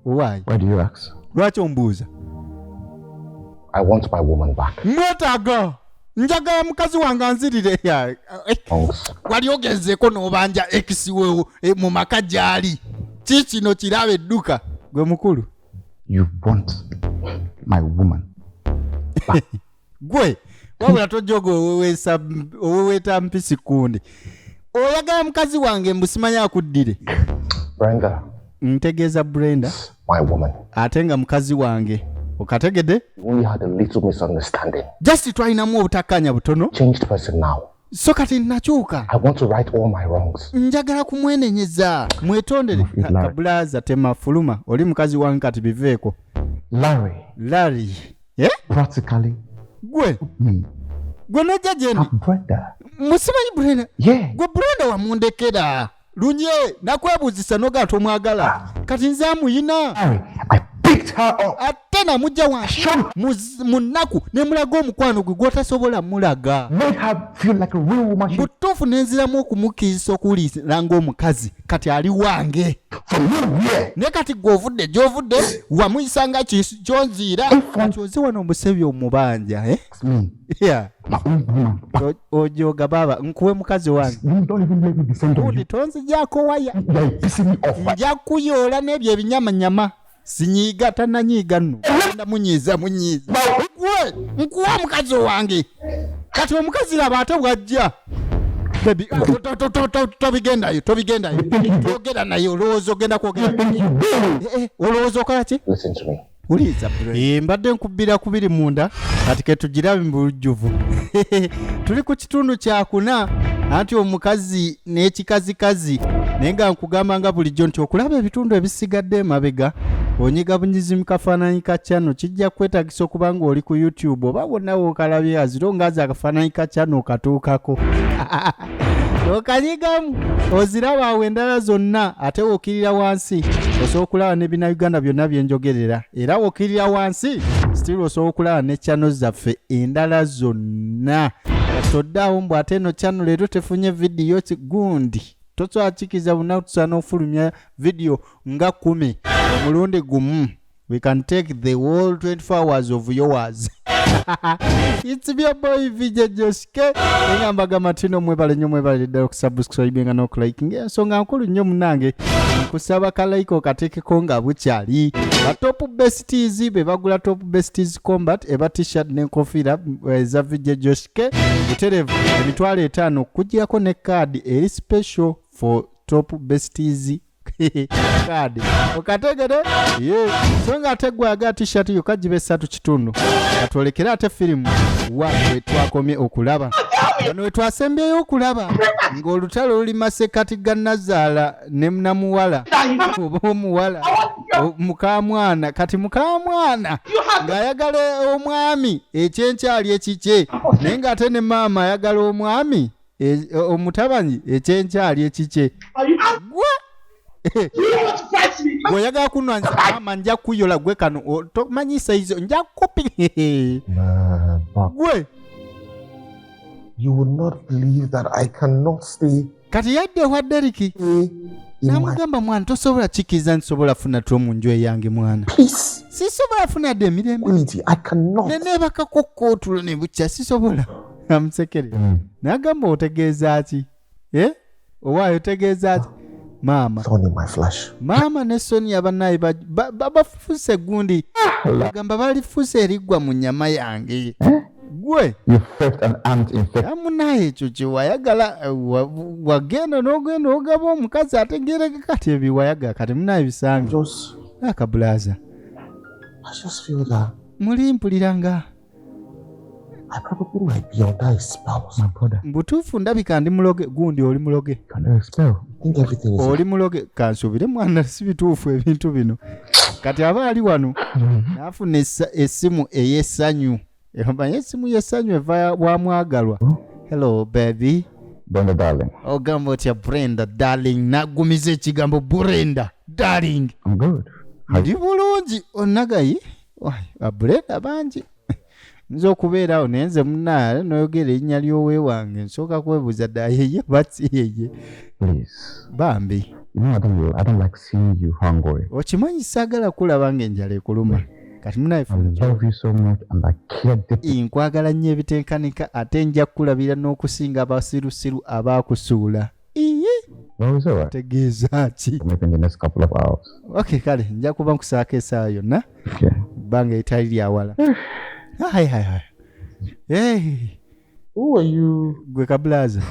Owaayi. Why do you ask? Lwaki ombuuza? I want my woman back. Mwetaaga, njagala mukazi wange anzirire. Ya, Thanks. Wali ogenzeeko n'obanja ex we mu maka gy'ali? Ki kino kiraba edduka gwe mukulu. You want my woman. Gwe wabula tojjoga oweweeta mpisi kundi. Oyagala mukazi wange, mbu simanyi akuddire. Brenda, Ntegeeza Brenda. my woman. Ate nga mukazi wange, okategedde? We only had a little misunderstanding. Just twalinamu obutakkaanya butono. Changed person now. So kati nakyuka. I want to right all my wrongs. Njagala kumwenenyeza, mwetondere. Larry. Kabulaza, tema, fuluma. Oli mukazi wange kati, biveeko. Larry, Larry, eh? practically Gwe me. Gwe nojja gyendi. Brenda. Musimanyi Brenda. Yeah. Gwe Brenda wamundekera lunye, nakwebuuzisa noga tomwagala, kati nze amuyina. Larry, I picked her up. Ate namujja wansi mu nnaku ne mulaga omukwano gwe gwotasobola mulaga. Made her feel like a real woman. She Butuufu nenziramu okumukkiriza okuwulira ng'omukazi, kati ali wange. From nowhere. Naye kati gwe ovudde gy'ovudde, wamuyisa nga kyonziira, kati oze wano omusebi omubanja, eh? It's me, Yeah. my own woman. Ojoga baaba, nkuwe mukazi wange. You don't even let me descend on Gundi you. tonzigyako waya. You're pissing me off. Right? Nja kuyoola n'ebyo ebinyamanyama. Sinyiiga, tannanyiiga nno. Genda munyiiza, munyiiza. Gwe nkuwa omukazi wange. Kati omukazi laba ate bw'ajja. Baby, tobigendayo, tobigendayo, twogera naye. Olowooza ogenda kwogera? Think you do. Eh, eh, olowooza okola ki? Listen to me. Wuliriza, mbadde nkubbira kubiri munda, kati ketugirabe mu bujjuvu. Tuli ku kitundu kyakuna, anti omukazi n'ekikazikazi. Naye nga nkugamba nga bulijjo nti okulaba ebitundu ebisigadde emabega, onyiga bunyizi mu kafaananyi ka channel. Kijja kwetagisa okuba nga oli ku YouTube oba wonna wookalabye, aziro ngaazi akafaananyi ka channel okatuukako, okanyigamu oziraba awo endala zonna. Ate wookirira wansi osobola okulaba ne Bannayuganda byonna byenjogerera, era wookirira wansi still osobola okulaba ne channel zaffe endala zonna. Toddaawo mbu ate eno channel leero tefunye vidiyo gundi. Tosobola kikiza bunaku, tusobola n'okufulumya vidiyo nga 10 omulundi gumu. We can take the whole 24 hours of yours. It's your boy VJ Joshke, engamba gamba tino mwebale nnyo, mwebale ddala okusubscribinga n'okulikinga. Ensonga nkulu nnyo munnange, nkusaba ka like okateekeko nga bukyali. Ba Top Besties be bagula Top Besties Combat, eba T-shirt n'enkofiira eza VJ Joshke buterevu 50,000, okuggyako ne kaadi eri special for Top Besties kaadi, okategere ye. So nga ate gwe aga T-shirt yokka giba 3.5. Katwolekere ate firimu wa we twakomye okulaba. Wano we twasembyeyo okulaba ng'olutalo luli masekati ga Nazaala ne namuwala oba omuwala mukamwana. Kati mukamwana ng'ayagala omwami ekyenkyali ekikye, naye ng'ate ne maama ayagala omwami omutabanyi ekyenkyali ekikye. Gwe bw'oyagala kunwanisa maama, nja kuyola gwe kano tomanyi sayizo, nja kupi. Man, Bob, Gwe you would not believe that I cannot stay Kati yadde ewa Deriki in my n'amugamba, mwana, tosobola kikkiriza nti funa tulo mu nju eyange, mwana. peace. Sisobola funa dde emirembe. Quality. I cannot. Neneebakako otulo ne bukya, sisobola. Amusekerera n'agamba, otegeeza ki? Eh? Owaayo otegeeza ki maama? Thorn in my flesh. Maama ne Sonia bannaye bafuuse gundi, bagamba balifuuse eriggwa mu nnyama yange gwe. You felt an ant infect. Amunaye ekyo kyewayagala, wagenda n'ogenda ogaba omukazi ategereke. Kati ebiwayagala kati munaye bisange. Just, Akabulaza. I just feel that Muli mpulira nga I probably might be under a spell or My something. brother, mbutuufu ndabika ndi muloge. Gundi oli muloge. you under a spell. I think everything is Oli muloge, kansuubire mwana si bituufu ebintu bino. Kati aba ali wano n'afuna essimu ey'essanyu. Omanye essimu y'essanyu eva wa mwagalwa. Hello baby. Brenda, darling. Ogamba otya Brenda darling? Nagumiza ekigambo Brenda darling. I'm good. Ndi bulungi onagayi Brenda bangi nza okubeerawo, naye nze munaale noyogera erinnya ly'oweewange nsooka kwebuuza dda yeye batsi yeye. Please. Bambi. You know, I don't like seeing you hungry. Okimanyi saagala kulaba ng'enjala ekuluma. Kati munaye I love you so much and I care deeply. Nkwagala nnyo ebitenkanika, ate nja kukulabira n'okusinga abasirusiru abaakusuula. Iye. Well, it's all right. Tegeeza ki? Maybe in the next couple of hours. Okay, kale nja kuba nkusaako essaawa yonna. Okay. Bbanga eritali lyawala. Hai hai hai. Hey, Who are you gwe kabulaza.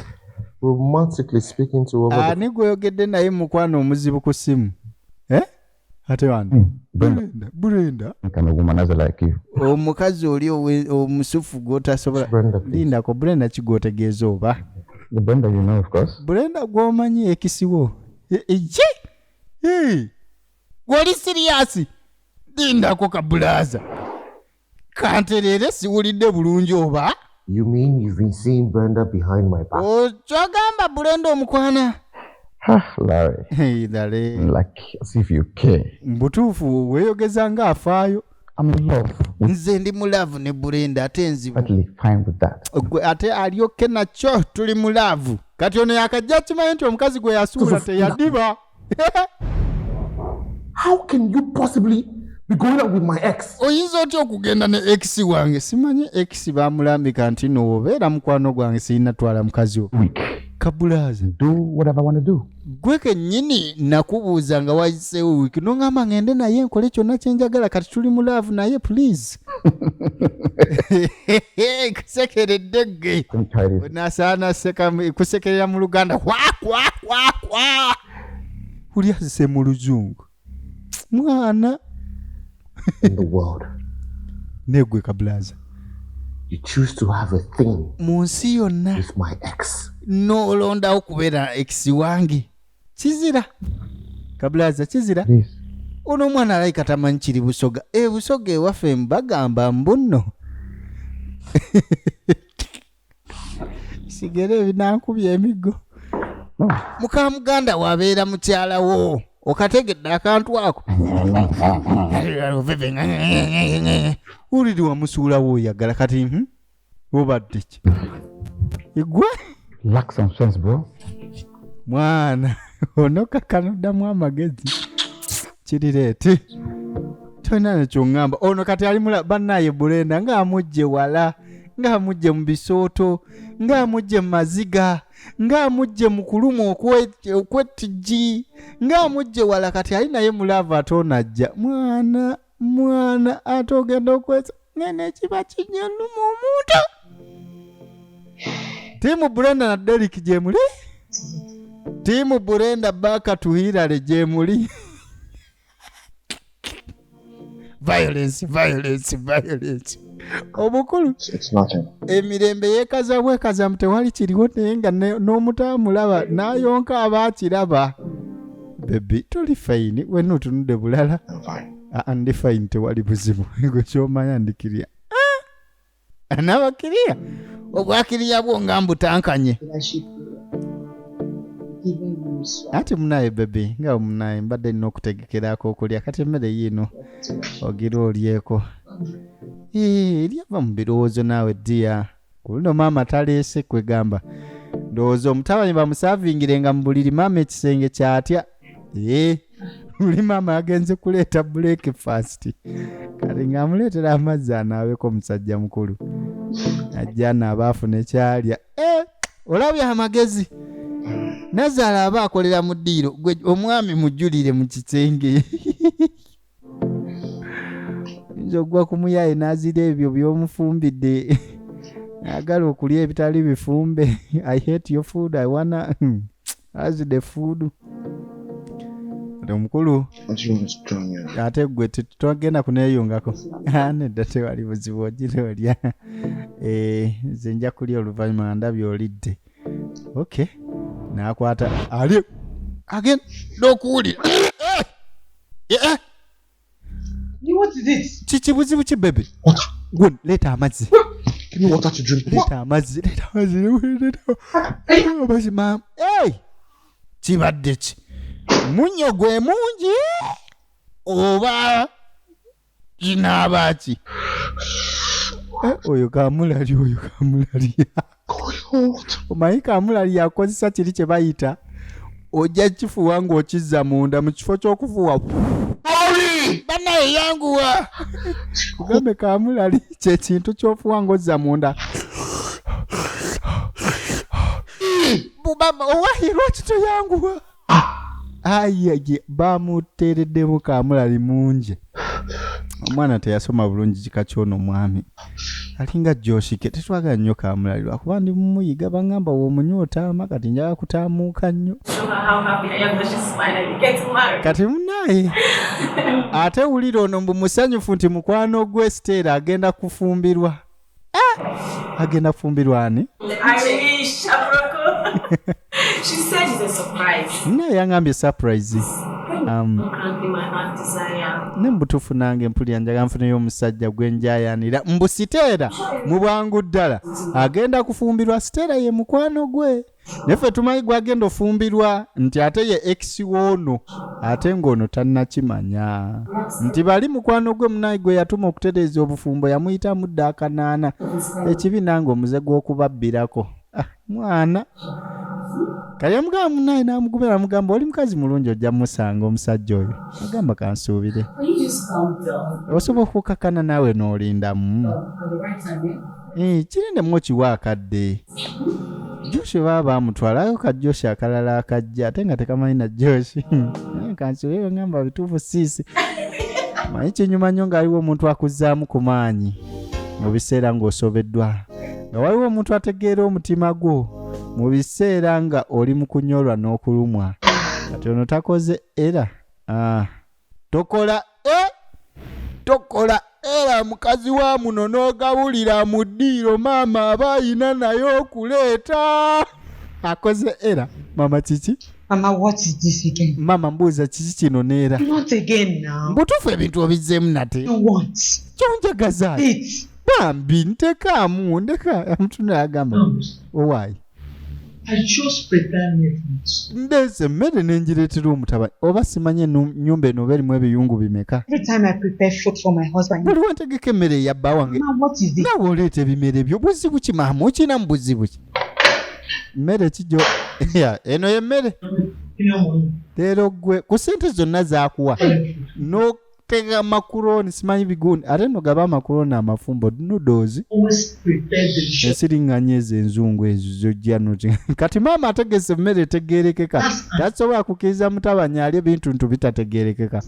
romantically speaking to over the Ani gweyogedde naye mukwano omuzibu ku ssimu? Eh? Ate wano. Brenda, Brenda, Brenda. kind of womanizer like you. Omukazi oli omusufu gw'otasobola. Brenda, please. Lindako, Brenda ki gw'otegeeza oba? The Brenda you know, of course. Brenda gw'omanyi ekisiwo. Ye! Hey! Gw'oli siriyasi? Lindako kabulaza. Kantereere siwulidde bulungi oba? You mean you've been seeing Brenda behind my back? Okyogamba Brenda omukwana? Ah, Larry. Hey, Larry. Like, as if you care. Mbutuufu weeyogeza ng'afaayo. I'm in love. We're Nze ndi mu laavu ne Brenda ate nzibu. perfectly fine with that. Gwe ate alyoke nakyo tuli mu laavu. Kati ono yakajja kimanye nti omukazi gwe yasuula teyadiba. How can you possibly be going out with my ex? Oyinza otya okugenda ne ex wange? Simanyi ex bamulambika nti no obeera mukwano gwange sirina twala mukazi wo. Week. Kabulaaza. Do whatever I want to do. Gwe kennyini nakubuuza nga wayiseewo wiiki noŋŋamba ngende naye nkole kyonna kye njagala, kati tuli mu laavu naye please. Kusekeredde gge. Let me try this. Nasaana kusekerera mu Luganda kwa kwa kwa kwa. Uli azise mu Luzungu. Mwana. In the world, Negwe kabulaza. you choose to have a thing Mu nsi yonna with my ex. n'olondawo kubeera ex wange. Kizira. Kabulaza kizira. Please. Ono omwana alayika tamanyi kiri Busoga. E Busoga ewaffe mbagamba mbunno. Sigere ebinankubya emiggo. No. Muka muganda wabeera mukyala wo. Okategedde akantu ako. Wuliri wamusuulawo oyagala kati obadde ki? Igwe? Lack some sense, bro. Mwana ono kakanoddamu amagezi. Kirireeti. Tolina nekyoŋŋamba. Ono kati ali mula bannaye Brenda ng'amugye wala, ng'amugye mu bisooto, ng'amugye mu maziga, ng'amugye mu kulumwa okw'ettijji, ng'amugye wala kati ali naye mu laavu ate ono ajja. Mwana, mwana ate ogenda okwesa ngene kiba kinyaluma omuntu. Tiimu Brenda na Derrick gye muli? Tiimu Brenda Baka Tuhirale gye muli? Violence, violence, violence. Obukulu. It's nothing. Emirembe yeekaza bwekaza mu tewali kiriwo naye nga n'omuto amulaba n'ayonka aba akiraba. Bebi toli fayini wenna otunudde bulala. I'm fine. Aa, ndi fayini tewali buzibu. Gwe ky'omanya ndikirya. Anabakiriya obwakiriya bwo nga mbutankanye. Ate munaye bebi nga munaye mbadde nina okutegekerako okulya kati emmere yiino ogira olyeko. Eryava mu birowoozo naawe ddiya. Ku luno maama taleese kwegamba. Ndowooza omutabanyi bamusaavingire nga mu buliri maama ekisenge kyatya. Luli maama yagenze kuleeta breakfast. Kati ng'amuleetera amazzi anaabeko musajja mukulu. Ajja anaaba afune ky'alya. Olabye amagezi. Nazaala aba akolera mu ddiiro, gwe omwami mujjulire mu kisenge. Oyinza okugwa ku muyaaye n'azira ebyo by'omufumbidde. Ayagala okulya ebitali bifumbe. I hate your food, I wanna as the food. Kati omukulu ate gwe tetwagenda kuneeyungako. Nedda tewali buzibu ogira olya. Nze nja kulya oluvannyuma nga ndabye olidde. Okay. N'akwata ali agenda okuwulira. What is it? Kiki buzibu ki bebe? What? Gwe leeta amazzi. Give me water to drink. Leeta amazzi, leeta amazzi, leeta amazzi, maama. Hey! Kibadde ki? Munnyo gwe mungi oba kinaaba ki? Oyo kamulali, oyo kamulali. Omanyi kamulali yakozesa kiri kye bayita Ojja kifuwa ng'okizza munda mu kifo ky'okufuwa. Banaye yanguwa. Kugambe kamulali kye kintu ky'ofuwa ng'ozza munda. Bubama owaye lwaki toyanguwa? Aye bamuteereddemu kamulali mungi. Omwana teyasoma bulungi kika ky'ono omwami. Alinga Joshike tetwagala nnyo kamulali lwakuba ndi mumuyiga bangamba w'omunywa otaama kati njagala kutaamuuka nnyo. Show her how happy I am that she's finally getting married. Kati munaye ate wulira ono mbu musanyufu nti mukwano gwe Stella agenda kufumbirwa. Ah! Agenda kufumbirwa ani? I wish, Abroko. She said it's a surprise. Munaye yangambye surprise. Grant me my heart desire. Ne mubutuufu nange mpulira njagala nfuneyo omusajja gwe njayanira mbu Siteera mu bwangu ddala agenda kufumbirwa. Siteera ye mukwano gwe naye ffe tumanyi gwagenda ofumbirwa nti ate ye ex w'ono ate ng'ono tannakimanya nti bali mukwano gwe munaye gwe yatuma okutereeza obufumbo yamuyitamu dda akanaana ekibi nange omuze gw'okubabbirako. Ah, mwana kali amugamba munaye n'amugumira namugamba oli mukazi mulungi ojja musanga omusajja oyo agamba kansuubire Can you just calm down? Osobola okukakana naawe n'olindamu. At the right time, yeah? Eh, kirindemu okiwa akadde. Josh baba bamutwalayo ka Josh akalala akajja ate nga tekamanyi na Josh. Kansuubire ngamba bituufu siisi manyi kinyuma nnyo ng'aliwo omuntu akuzzaamu ku maanyi mu biseera ng'osobeddwa nga waliwo omuntu ategeera omutima gwo mu biseera nga oli mu kunyolwa n'okulumwa. Kati ono takoze era ah, tokola tokola era mukazi wa muno n'ogabulira mu ddiiro maama aba ayina naye okuleeta akoze era mama kiki. Mama, what is this again? Mama mbuuza kiki kino neera. Not again now. Mbutuufu ebintu obizzeemu nate. You want Kyonjagaza it? Bambi ntekaamu ndeka amutunula agamba owaayi. I just prepare me food. Ndeese emmere nengireetera omutabani oba simanyi ennyumba eno oba erimu ebiyungu bimeka. Every time I prepare food for my husband, Buli wantegeka emmere eya bba wange Mama, what is this? naawe oleeta ebimere byo buzibu ki maama okinamu buzibu ki mmere kijjo Ya, eno yemmere leero gwe ku ssente zonna zaakuwa n'otega makuroni simanyi bigundi ate no gaba amakuroni amafumbo noodles Always prepare delicious. esiriŋŋanya ezo enzungu ezo zojja noti kati maama ategese emmere etegeerekeka tasobola kukkiriza mutabani alye ebintu ntu bitategeerekeka.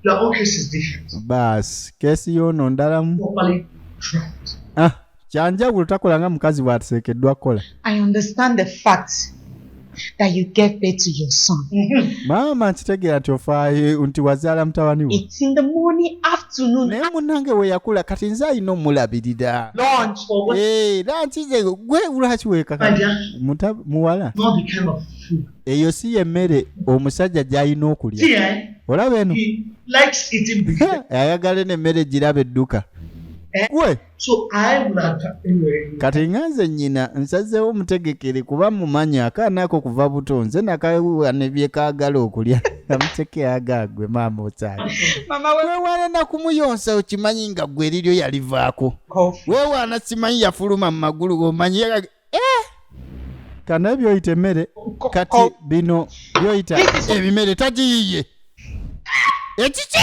Your own case is different. Baasi keesi y'ono ndalamu. Properly trained. Ah, kyanjawulo takola nga mukazi bw'ateekeddwa kukola. I understand the fact that you gave birth to your son. Maama nkitegeera nti ofaayo nti wazaala mutabani wo. It's in the morning, afternoon, naye munnange we yakula kati nze alina omulabirira. lunch, or what? Eh, lanki ze gwe lwaki weekaka My dear, muwala not the kind of food. Eyo si yemmere omusajja gy'alina okulya. See, eh? Olaba eno He likes eating buffet. Ayagala eno emmere giraba edduka gwe. So I would have anyway. Kati nga nze nnyina nsazeewo mutegekere kuba mumanyi akaana ako kuva buto nze nakawa ne bye kaagala okulya namuteke agaagwe maama okyali Mama, we weewaana nakumuyonsa okimanyi nga gwe eriryo yalivaako. Coffee. Weewaana simanyi yafuluma mu magulu omanyi kanaye byoyita emmere kati bino byoyita ebimere tagiyiye ekiki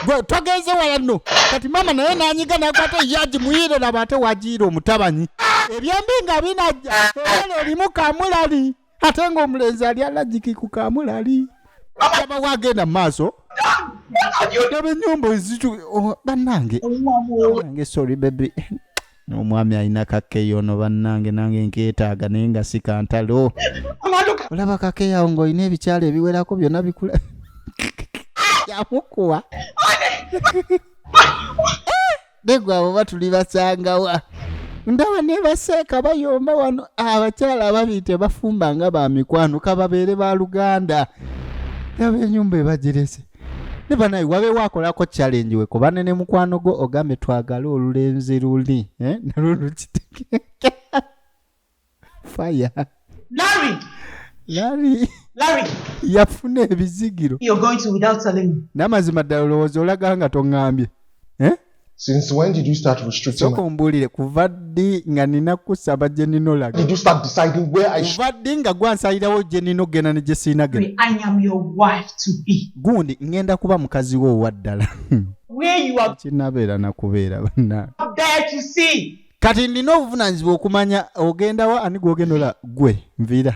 gwe togenze wala nno kati maama naye nanyiga nakwata yagimuyiire laba ate wagiira omutabanyi ebyembi nga binajja emmere erimu kamulali ate ng'omulenzi ali alagiki ku kamulali aba wagenda mu maaso laba ennyumba ezitu oh, bannange bannange sorry baby omwami alina kakeyo ono bannange nange nkeetaaga naye nga si kantalo. Mama, look. Olaba kakeyo awo ng'olina ebikyalo ebiwerako byonna bikula yamukuwa negwe abo batuli basangawa ndaba ne baseeka bayomba wano abakyala ababiri tebafumba nga ba mikwano kababeere ba luganda laba ennyumba ebagirese ne banaye wabeewo akolako challenge we kubane ne mukwano gwo ogambe twagale olulenzi luli eh? Nalwo lukitegeke fire. Larry, Larry. Larry, yafuna ebizigiro. You're going to without telling me. N'amazima ddala olowooza olaga nga toŋŋambye eh? Since when did you start restricting Sooka my... ombuulire, kuva ddi nga nina kusaba gye nina olaga? Did you start deciding where I should Kuva ddi nga gwansalirawo gye nina okugenda ne gye siina genda? I am your wife to be. Gundi ŋŋenda kuba mukazi wo owa ddala. Where you are Kinabeera nakubeera banna. there to see. Kati nina obuvunaanyizibwa okumanya ogenda wa, ani gw'ogenda ola. Gwe nviira,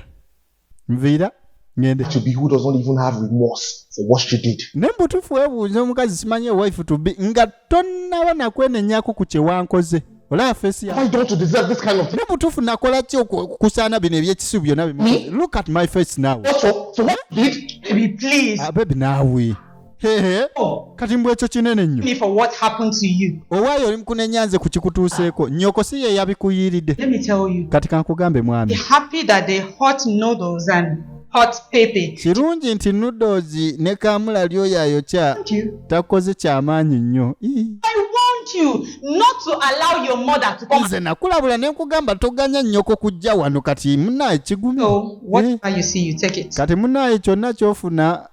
nviira ŋŋende. to be who does not even have remorse for what she did? Ne mubutuufu weebuuza omukazi simanyi wife to be nga tonnaba nakwenenyako ku kye wankoze, olaba face ya I don't deserve this kind of thing. Ne mutuufu nakola ki okusaana bino ebyekisibu byonna bimukoze? Look at my face now. Also, for what you did? Baby, please. Ah, baby naawe. Hehe. Oh, Kati mbw ekyo kinene nnyo. me for what happened to you. Owaayo oli mukunenya nze ku kikutuuseeko, nnyoko si ye yabikuyiiridde. Let me tell you. Kati kankugambe mwami. Be happy that the hot noodles and hot pepper. Kirungi nti noodles ne kamulali oyo ayokya Thank you. takoze kyamaanyi nnyo. Ii. I want you not to allow your mother to come. Nze nakulabula ne nkugamba toganya nnyoko kujja wano, kati munaaye kigumye. So, whatever you see, you take it. Kati munaaye kyonna kyofuna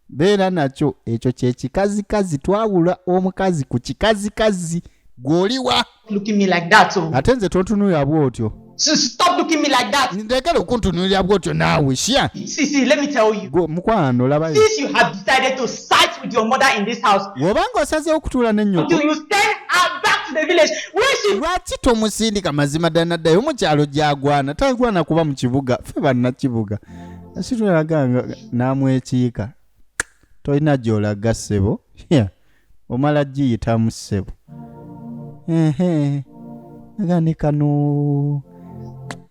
beera nakyo. Ekyo kyekikazikazi, twawula omukazi ku kikazikazi. Gw'oliwa? Looking me like that, oh. Ate nze tontunuulira bw'otyo. Stop looking me like that. Ndekera okuntunuulira bw'otyo naawe sya. See, see, let me tell you. Gwe mukwano olabayo. Since you have decided to side with your mother in this house, Bw'obanga osazeewo okutuula n'ennyoko, do you send her back to the village where she lwaki tomusindika mazima ddala naddayo mu kyalo gy'agwana? Tagwana kuba mu kibuga, ffe bannakibuga situlaga nga n'amwekiika. Tolina gy'olaga ssebo. Yeah. Omala giyitamu ssebo. Ehe, agane kano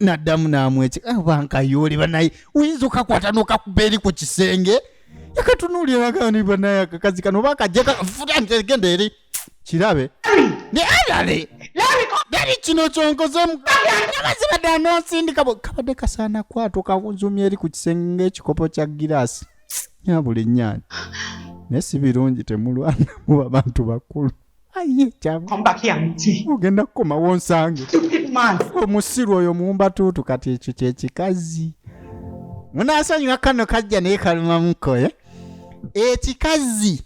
naddamu n'amwekiika. Bankayoole banaye, oyinza okakwata n'okakuba eri ku kisenge. Yakatunuulira gani banaye akakazi kano oba akajja futa genda eri kirabe ne alale. Larry come Dali kino kyonkozemu amazima ddala n'onsindika kabadde kasaana kwato kawunzumya eri ku kisenge ng'ekikopo kya giraasi nya buli nnyanja. Naye si birungi, temulwana, muba bantu bakulu. Aye kyaba come back here and meet me. Ogenda kukomawo onsange. Stupid man. Omusiru oyo muwumbatuutu. Kati ekyo kyekikazi munaasonyiwa kano kajja naye kalumamuko eh? Ekikazi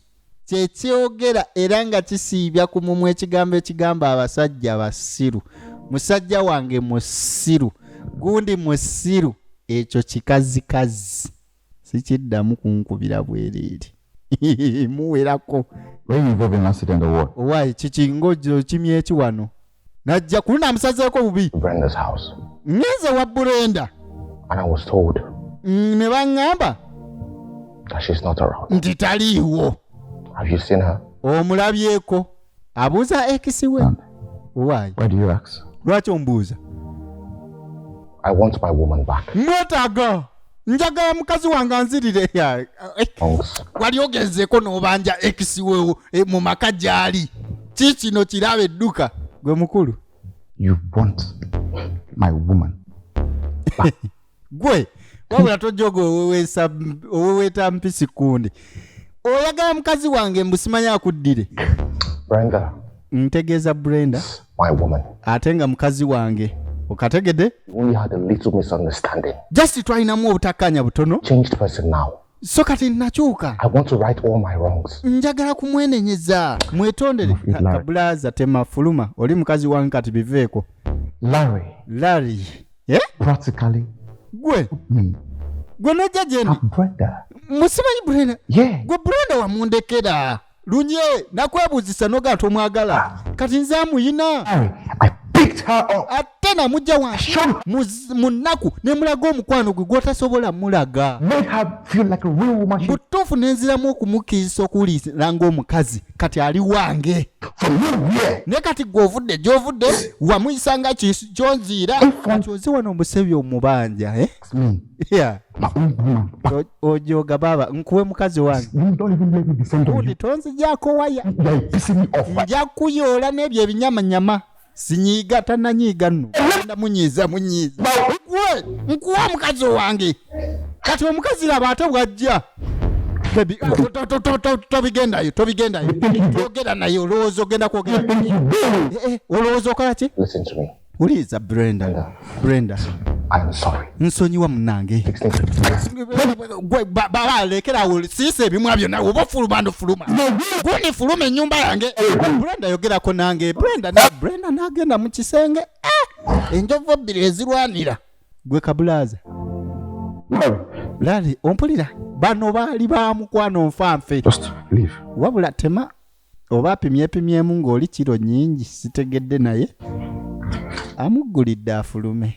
kyekyogera era nga kisiibya ku mumwa ekigambo ekigamba abasajja basiru, musajja wange musiru, gundi musiru. Ekyo kikazikazi sikiddamu kunkubira bwereere muwerako. Where you involved in accident or what? Owaayi kiki ng'okimya eki wano najja kuluna amusazeeko bubi. Brenda's house. Ngenze wa Brenda. And I was told Ne baŋŋamba that she's not around. Nti taliiwo. Have you seen her? Omulabyeko? Abuuza ex we. And Owaayi why do you ask? Lwaki ombuuza? I want my woman back. Mwetaaga, njagala mukazi wange anzirire. Ya, Thanks. Wali ogenzeeko n'obanja ex we mu maka gy'ali? Ki kino kiraba edduka gwe mukulu. You want my woman. Gwe wabula tojjoga oweweeta mpisi kundi. Oyagala mukazi wange mbusimanyi akuddire. Brenda, Ntegeeza Brenda. my woman. Ate nga mukazi wange okategedde. We only had a little misunderstanding. Just twalinamu obutakkaanya butono. Changed person now. So kati nakyuka. I want to right all my wrongs. Njagala kumwenenyeza mwetondere. Larry. Kabulaza temafuluma oli mukazi wange kati biveeko. Larry, Larry, eh? practically Gwe me. Gwe nojja gyendi. Have Brenda. Musimanyi Brenda. Yeah. Gwe Brenda wamundekera lunye nakwebuuzisa nogaa tomwagala, kati nze amuyina. Larry, I picked her up. Ate namujja wansi mu nnaku ne mulaga omukwano gwe gwotasobola mulaga. Made her feel like a real woman. She Butuufu nenziramu okumukkiriza okuwulira ng'omukazi, kati ali wange. From nowhere. Naye kati gwe ovudde gy'ovudde wamuyisa nga kyonziira, kati oze wano omusebi omubanja, eh? It's me. Yeah. My own woman. Back. Ojooga baaba nkuwe mukazi wange. You don't even let me descend on Gundi you. tonzigyako waya. You're pissing me off. Right? Nja kuyoola n'ebyo ebinyamanyama. Sinyiiga, tannanyiiga nno. Genda munyiiza munyiiza. Gwe nkuwa omukazi wange. Kati omukazi laba ate bw'ajja. Baby, tobigendayo, tobigendayo, twogera naye. Olowooza ogenda kwogera? Think you do. Eh, eh, olowooza okola ki? Listen to me. Wuliriza Brenda, Brenda. I am sorry. Nsonyiwa munange. 16. Gwe baba lekerawo siisa ebimwa byonna oba ofuluma ndofuluma gundi fuluma ennyumba yange. Brenda yogerako nange. Brenda Brenda n'agenda mu kisenge. Eh, enjovu ebbiri ezirwanira gwe kabulaza. Larry, Lali ompulira bano baali ba mukwano nfanfe. just leave. Wabula tema oba apimyepimyemu ng'oli kiro nnyingi sitegedde naye amuggulidde afulume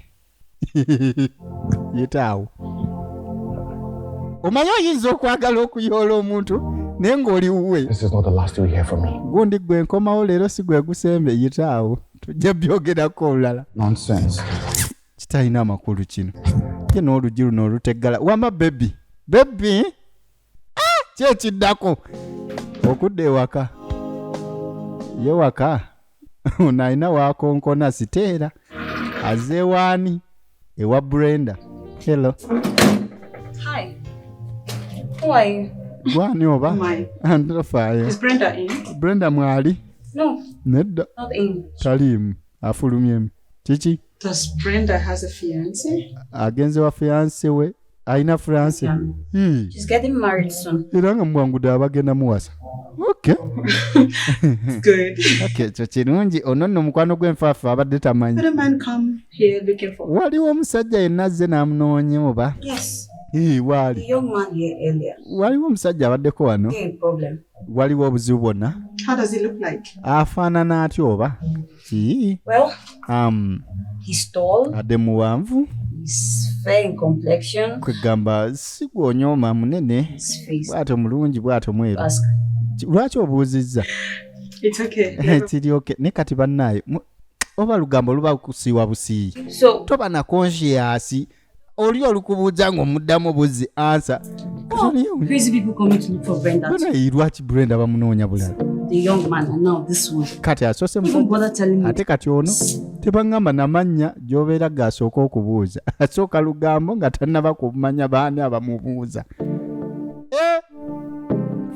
yetaawo. Omanyi oyinza okwagala okuyoola omuntu naye ng'oli wuwe. This is not the last you hear from me. Gundi gwe nkomawo leero si gwe gusembe yitaawo tujja byogerako olulala. Nonsense. Kitalina amakulu kino ye n'oluggi luno oluteggala wama bebi bebi. Ah, ki ekiddako okudda ewaka ye waka ono alina wakonkona siteera azze waani ewa Brenda. Hello. Hi. Who are you? Gwani oba? My. Ndafaayo. Is Brenda in? Brenda mwali? No, Nedda. not in. Taliimu afulumyemu kiki? Does Brenda has a fiance? Agenze wa fiance we alina fiance. Yeah. She's getting married soon. Era nga mubwangudde abagenda muwasa. Okay. Good. Okay, ekyo kirungi. Ono nno mukwano gw'enfaafa abadde tamanyi. Did a man come here looking for? Waliwo omusajja yenna azze n'amunoonya oba? Yes. Ii, waali. The young man here earlier. Waliwo omusajja abaddeko wano. Okay, problem. Waliwo obuzibu bwonna. How does he look like? Afaanana atya oba? Kii? Well, he's tall. Adde muwanvu. He's fair in complexion. Kwegamba si gw'onyooma munene. His face. Bw'atyo mulungi bw'atyo mweru. Ask. Lwaki obuuzizza? It's okay. Kiri okay. Ne kati bannaaye oba lugambo luba kusiiwa busiiyi. So toba na conscious oli olukubuuza ng'omuddamu buzzi ansa. Crazy people coming to look for Brenda. Banaye lwaki Brenda bamunoonya bulala? The young man and now this one. Kati asoose Even musajja bother telling me. ate kati ono tebaŋŋamba namannya gy'obeera g'asooka okubuuza. Asooka lugambo nga tannaba kumanya baani abamubuuza.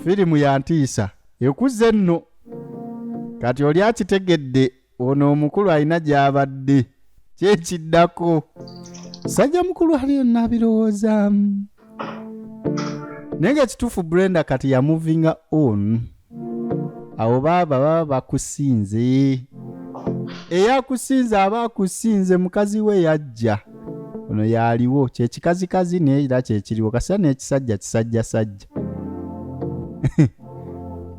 Firimu ya ntiisa ekuze nno. Kati oli akitegedde ono omukulu alina gy'abadde kyekiddako. Sajja mukulu aliyo nabirowoozaamu. Naye ng'ekituufu Brenda kati yamuvinga on. Awo baaba baba bakusinze. Eyakusinze aba akusinze mukazi we yajja. Ono yaliwo kyekikazikazi naye era kyekiriwo kasita n'ekisajja kisajjasajja.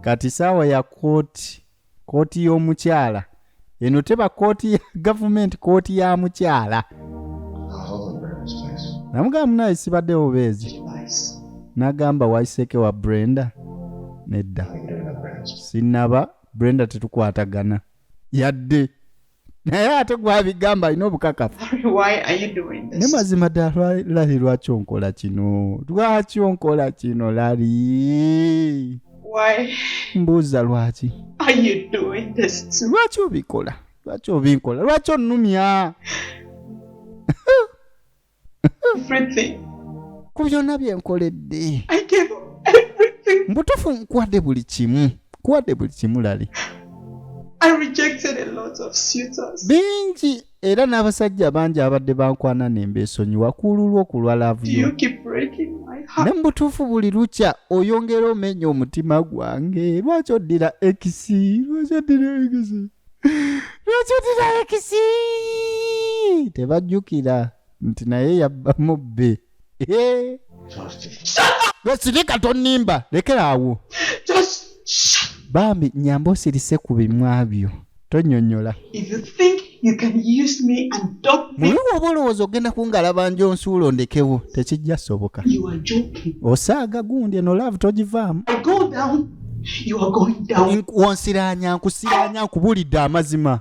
Kati saawa ya kooti, kooti y'omukyala. Eno teba kooti ya gavumenti, kooti ya mukyala. Namugamba munaye sibaddewo bubeezi. N'agamba wayiseeko wa Brenda? Nedda. Sinnaba, Brenda tetukwatagana. Yadde. Naye ate gwabigamba alina obukakafu. Why are you doing Ne this? mazima ddala Lali lwaki onkola kino? Lwaki onkola kino Lali? Why Mbuuza lwaki? are you doing this to me? Lwaki obikola? Lwaki obinkola? Lwaki onnumya? Everything. Ku byonna bye nkoledde. I gave up everything. Mbutuufu nkuwadde buli kimu. Nkuwadde buli kimu Lali. I rejected a lot of suitors. Bingi era n'abasajja bangi abadde bankwana ne mbeesonyiwa ku lulwo ku lwa laavu Do yo. you keep breaking my heart? Ne mu butuufu buli lukya oyongera omenya omutima gwange. Lwaki oddira ekisi? Lwaki oddira ekisi? Lwaki oddira ekisi? Tebajjukira nti naye yabba mubbe. Eh. Sirika tonnimba lekera awo. Just shut. Bambi nyamba osirise ku bimwa byo tonnyonnyola. If you think you can use me and dump me, Muli woba olowooza ogenda kungalaba njonsuula ondekewo tekijja soboka. you are joking. Osaaga gundi eno laavu togivaamu. I go down, you are going down. Wonsiraanya nkusiraanya nkubuulidde amazima.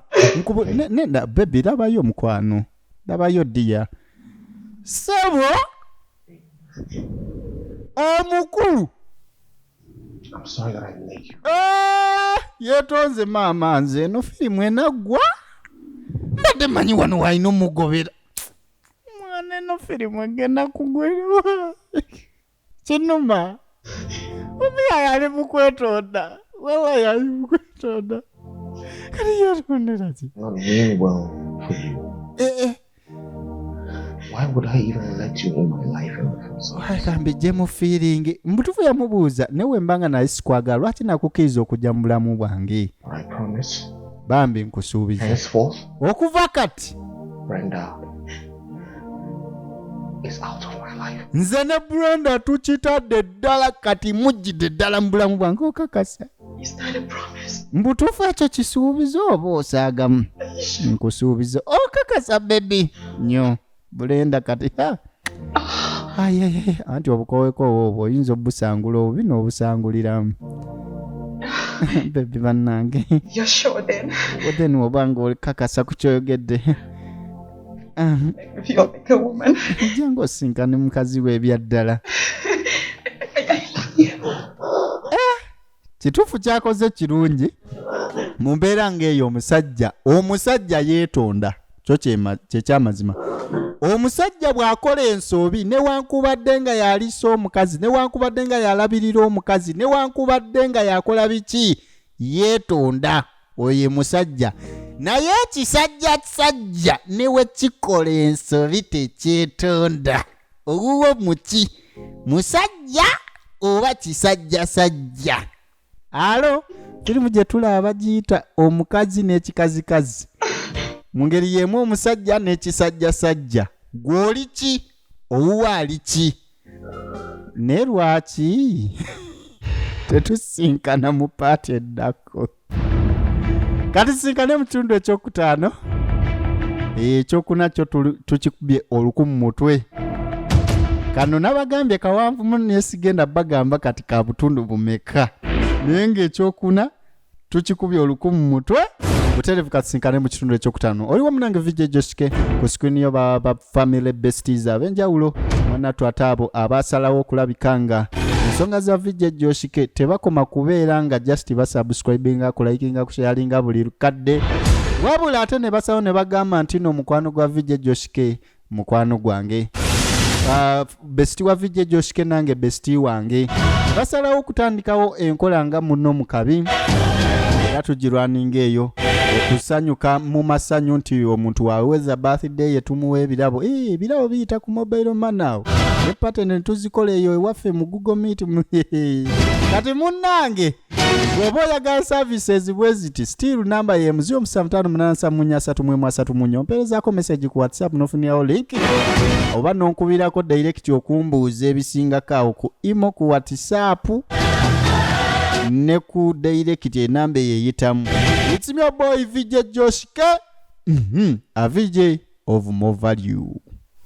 Nenda bebi labayo mukwano labayo ddiya. Ssebo omukulu. I'm sorry that I make you. Yeetonze maama nze eno firimu enaggwa. Mbadde mmanyi wano walina omugobera. Mwana eno firimu egenda kugwerwa. Kinuma. Omuyaye ali mu kwetonda. Wallahi ali mu kwetonda. Kati yeetondera ki? Not mean well for you. Why would I even let you in my life in the first place? Kambi mu feeling mubutuufu yamubuuza newe mbanga naye sikwagala lwaki nakukkiriza okujja mu bulamu bwange? I promise. Bambi nkusuubiza. Henceforth, Okuva kati Brenda is out of my life. Nze ne Brenda tukitadde ddala kati mujjidde ddala mu bulamu bwange okakasa. Is that a promise? Mbutuufu ekyo kisuubizo oba osaagamu? Nkusuubiza okakasa baby nnyo Brenda kati ha. Ayayaya anti obukowekoowo obwo oyinza obusangula obubi n'obusanguliramu baby bannange. You're sure then? Then oba nga okakasa ku kyoyogedde. Make me feel like a woman. Jangu osinkane mukazi we ebyaddala. I love you. Kituufu kyakoze kirungi mu mbeera ng'eyo omusajja omusajja yeetonda kyo kyekyamazima omusajja bw'akola ensobi newankubadde nga yalisa omukazi newankubadde nga yalabirira omukazi newankubadde nga yakola biki yeetonda oyo ye musajja naye ekisajja sajja ne we kikola ensobi tekyetonda owuwo muki musajja oba kisajja sajja. Alo firimu gye tulaba bagiyita omukazi n'ekikazikazi mu ngeri y'emu omusajja n'ekisajjasajja gw'oli ki owuwo ali ki naye lwaki tetusinkana mu part eddako kati sinkane mu kitundu ekyokutaano ekyokuna kyo tukikubye oluku mu mutwe kano nabagambye kawanvu muno naye sigenda bagamba kati ka butundu bumeka naye ng'ekyokuna tukikubye oluku mu mutwe butereevu kasinkane mu kitundu ekyokutaano oliwo munange VJ Joshike ku screen yo ba, ba family besties ab'enjawulo mwanatu ate abo abasalawo okulabika nga ensonga za VJ Joshike tebakoma kubeera nga just basubscribinga kulikinga kusharinga buli lukadde wabula ate ne basalawo ne bagamba nti no mukwano gwa VJ Joshike mukwano gwange bestie wa VJ Joshike nange bestie wange basalawo okutandikawo enkola nga muno mu kabi era tugirwaninga eyo okusanyuka mu masanyu nti omuntu waweza birthday ye tumuwa ebirabo ebirabo biyita ku mobile money awo ne party ne tuzikola eyo ewaffe mu Google Meet kati munnange bw'oba oyagala services bwe ziti still namba ye 075873 ompeerezaako message ku WhatsApp n'ofunirawo link oba nonkubirako direct okumbuuza ebisingako awo ku imo ku WhatsApp ne ku direct enamba eyo eyitamu. It's your boy VJ Joshike, a VJ of more value.